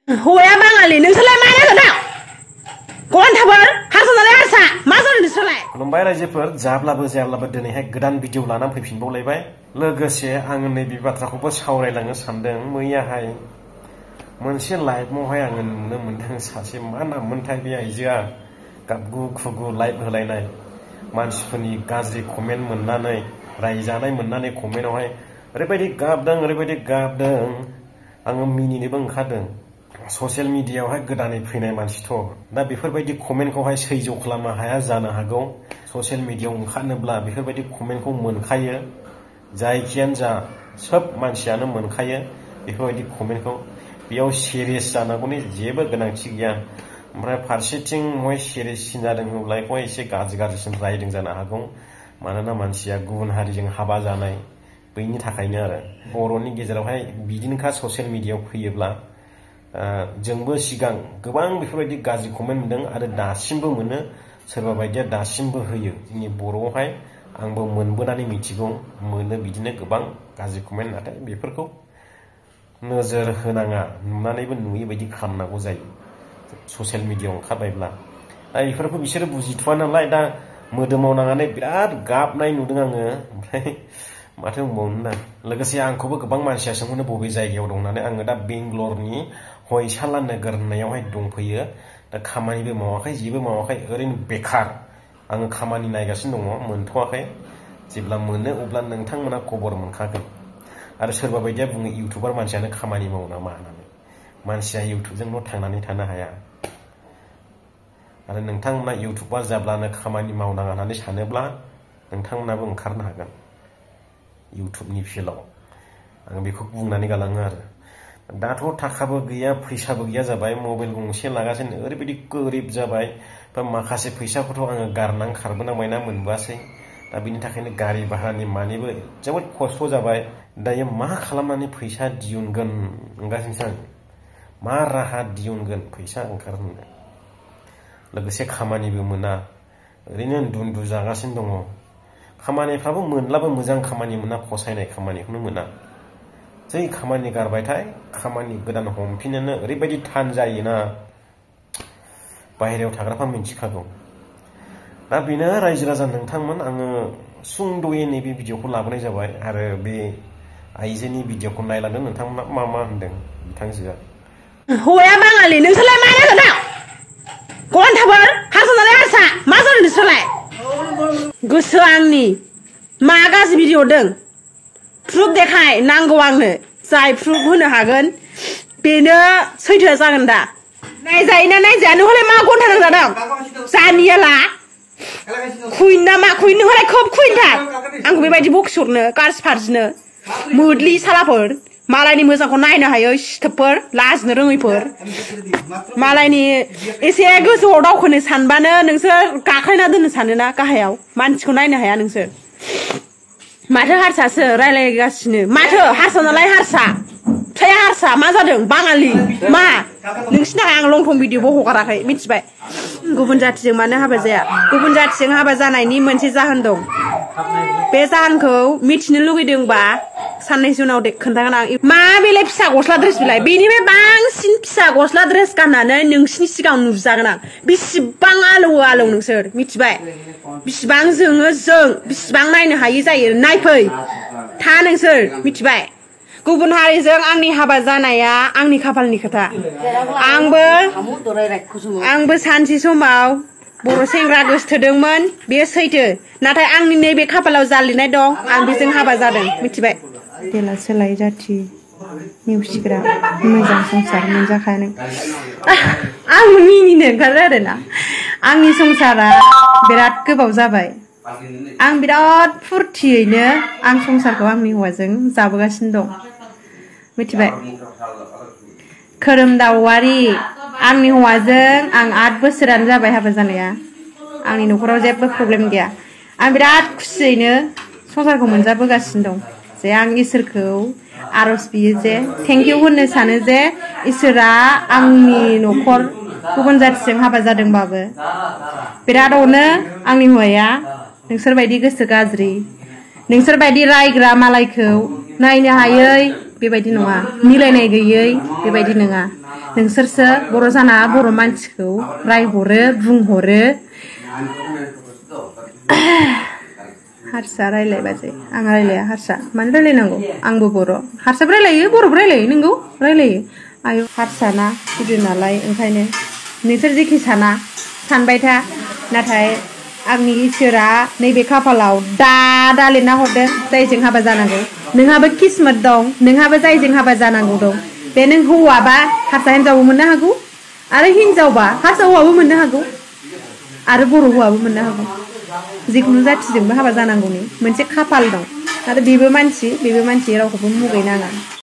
हौवाया बाङालि नोंसोरलाय मा नांगौ दा गन्थाफोर हारसानालाय हारसा मा जादों नोंसोरलाय खुलुमबाय रायजोफोर जाब्लाबो जायाब्लाबो दिनैहाय गोदान भिडिअ लानानै फैफिनबावलायबाय लोगोसे आङो नैबे बाथ्राखौबो सावरायलांनो सानदों मैयाहाय मोनसे लाइभआवहाय आङो नुनो मोनदों सासे मा नाममोनथाय बे आइजोआ गाबगु खुगु लाइभ होलायनाय मानसिफोरनि गाज्रि कमेन्ट मोननानै रायजानाय मोननानै कमेन्टआवहाय ओरैबायदि गाबदों आङो मिनिनोबो ओंखारदों ससियेल मिडियायावहाय गोदानै फैनाय मानसिथ' दा बेफोरबायदि कमेन्टखौहाय सैज' खालामनो हाया जानो हागौ ससियेल मिडियायाव ओंखारनोब्ला बेफोरबायदि कमेन्टखौ मोनखायो जायखियानो जा सोब मानसियानो मोनखायो बेफोरबायदि कमेन्टखौ बेयाव सिरियास जानांगौनि जेबो गोनांथि गैया ओमफ्राय फारसेथिं हय सिरियाससिन जादों होनब्ला बेखौ एसे गाज्रिसिन रायदों जानो हागौ मानोना मानसिया गुबुन हारिजों हाबा जानाय बैनि थाखायनो आरो बर'नि गेजेरावहाय बिदिनोखा ससियेल मिडियायाव फैयोब्ला जोंबो सिगां गोबां बेफोरबायदि गाज्रि कमेन्ट मोनदों आरो दासिमबो मोनो सोरबा बायदिया दासिमबो होयो जोंनि बर'आवहाय आंबो मोनबोनानै मिथिगौ मोनो बिदिनो गोबां गाज्रि कमेन्ट नाथाय बेफोरखौ नोजोर होनाङा नुनानैबो नुयै बायदि खालामनांगौ जायो ससियेल मिडियायाव ओंखारबायब्ला दा बेफोरखौ बिसोरो बुजिथ'वा नालाय दा मोदोमाव नांनानै बिराद गाबनाय नुदों आङो ओमफ्राय माथो बुंबावनो ना लोगोसे आंखौबो गोबां मानसिया सोंहरनो बबे जायगायाव दं होननानै आङो दा बेंगलरनि हयसाला नोगोर होननायावहाय दंफैयो दा खामानिबो मावाखै जेबो मावाखै ओरैनो बेखार आङो खामानि नायगासिनो दङ मोनथ'वाखै जेब्ला मोनो अब्ला नोंथांमोना खबर मोनखागोन आरो सोरबा बायदिया बुङो इउटुबार मानसियानो खामानि मावो नामा होननानै मानसिया इउटुबजोंल' थांनानै थानो हाया आरो नोंथांमोना इउटुबार जाब्लानो खामानि मावनाङा होननानै सानोब्ला नोंथांमोनाबो ओंखारनो हागोन इउटुबनि फिल्डआव आं बेखौ बुंनानै गालाङो आरो दाथ' थाखाबो गैया फैसाबो गैया जाबाय मबाइल गंसे लागासिनो ओरैबायदि गोरिब जाबाय बा माखासे फैसाखौथ' आङो गारनानै खारबोनांबायना मोनबोआसै दा बिनि थाखायनो गारि भारानि मानिबो जोबोद खस्थ' जाबाय दायो मा खालामनानै फैसा दिहुनगोन होनगासिनोसो आं मा राहा दिहुनगोन फैसा ओंखारनो लोगोसे खामानिबो मोना ओरैनो उन्दु जागासिनो दङ खामानिफ्राबो मोनब्लाबो मोजां खामानि मोना फसायनाय खामानिखौनो मोना जै खामानि गारबायथाय खामानि गोदान हमफिननो ओरैबायदि थान जायोना बाहेरायाव थाग्राफ्रा मिन्थिखागौ दा बेनो रायजो राजा नोंथांमोन आङो सुंद'यै नैबे भिडिअखौ लाबोनाय जाबाय आरो बे आइजोनि भिडिअखौ नायलांदों नोंथांमोना मा होनदों बिथांजोआ हौवाया बाङालि नोंसोरलाय मा नांगौ दा गन्थाफोर हारसानालाय हारसा मा जादों नोंसोरलाय गोसो आंनि मा गाज्रि भिडिअ हरदों प्रुफ देखाय नांगौ आंनो जाय प्रुफ होनो हागोन बेनो सैथो जागोन दा नायजायोना नायजाया नों हले मा गन्था नांजादों जानियाला कुइन ना मा कुइन नों हले खोब कुइनथार आंखौ बेबायदि बखिहरनो गाज्रि फारजिनो मोदलि सालाफोर मालायनि मोजांखौ नायनो हायो सिथोबफोर लाजिनो रोङैफोर मालायनि एसे गोजौआव दावखोनो सानबानो नोंसोर गाख्लायना दोननो सानोना गाहायाव मानसिखौ नायनो हाया नोंसोर माथो हारसासो रायलायगासिनो माथो हारसा नालाय हारसा फिसाया हारसा मा जादों बाङालि मा नोंसिनि थाखाय आं लंथं भिडिअबो हगाराखै मिथिबाय गुबुन जाथिजों मानो हाबा जाया गुबुन जाथिजों हाबा जानायनि मोनसे जाहोन दं बे जाहोनखौ मिथिनो लुगैदोंबा साननैसो उनाव खोन्थागोन आं मा बेलाय फिसा गस्ला ड्रेस बिलाय बेनिफ्राय बांसिन फिसा गस्ला ड्रेस गाननानै नोंसिनि सिगाङाव नुजागोन आं बेसेबां आलौ नोंसोर मिथिबाय बेसेबां जोङो जों बेसेबां नायनो हायि जायो नायफै था नोंसोर मिथिबाय गुबुन हारिजों आंनि हाबा जानाया आंनि खाफालनि खोथा आंबो सानसे समाव बर' सेंग्रा गोसथोदोंमोन बेयो सैथो नाथाय आंनि नैबे खाफालाव जा लिरनाय दं आं बेजों हाबा जादों मिथिबाय देला सोलाय जाथि नेवसिग्रा मोजां संसार मोनजाखानो आं मिनिनो ओंखारो आरोना आंनि संसारा बिराद गोबाव जाबाय आं बिराद फुरथियैनो आं संसारखौ आंनि हौवाजों जाबोगासिनो दं मिथिबाय खोरोमदावारि आंनि हौवाजों आं 8 बोसोरानो जाबाय हाबा जानाया आंनि न'खराव जेबो प्रब्लेम गैया आं बिराद खुसियैनो संसारखौ मोनजाबोगासिनो दं जे आं इसोरखौ आरज बियो जे थेंक इउ होननो सानो जे इसोरा आंनि न'खर गुबुन जाथिजों हाबा जादोंबाबो बिराद अनो आंनि हौवाया नोंसोर बायदि गोसो गाज्रि नोंसोर बायदि रायग्रा मालायखौ नायनो हायै बेबायदि नङा मिलायनाय गैयै बेबायदि नङा नोंसोरसो बर' जाना बर' मानसिखौ रायहरो बुंहरो हारसा रायलायबासै आं रायलाया हारसा मानो रायलायनांगौ आंबो बर' हारसाबो रायलायो बर'बो रायलायो नंगौ रायलायो आयु हारसाना गिदिर नालाय ओंखायनो नोंसोर जेखि सानबाय था नाथाय आंनि इसोरा नैबे खाफालाव दा लिरना हरदों जायजों हाबा जानांगौ नोंहाबो किस्मत दं नोंहाबो जायजों हाबा जानांगौ दं बे नों हौवाबा हारसा हिनजावबो मोननो हागौ आरो हिनजावबा हारसा हौवाबो मोननो हागौ आरो बर' हौवाबो मोननो हागौ जिखुनु जाथिजोंबो हाबा जानांगौनि मोनसे खाफाल दं आरो बेबो मानसि रावखौबो मुगैनाङा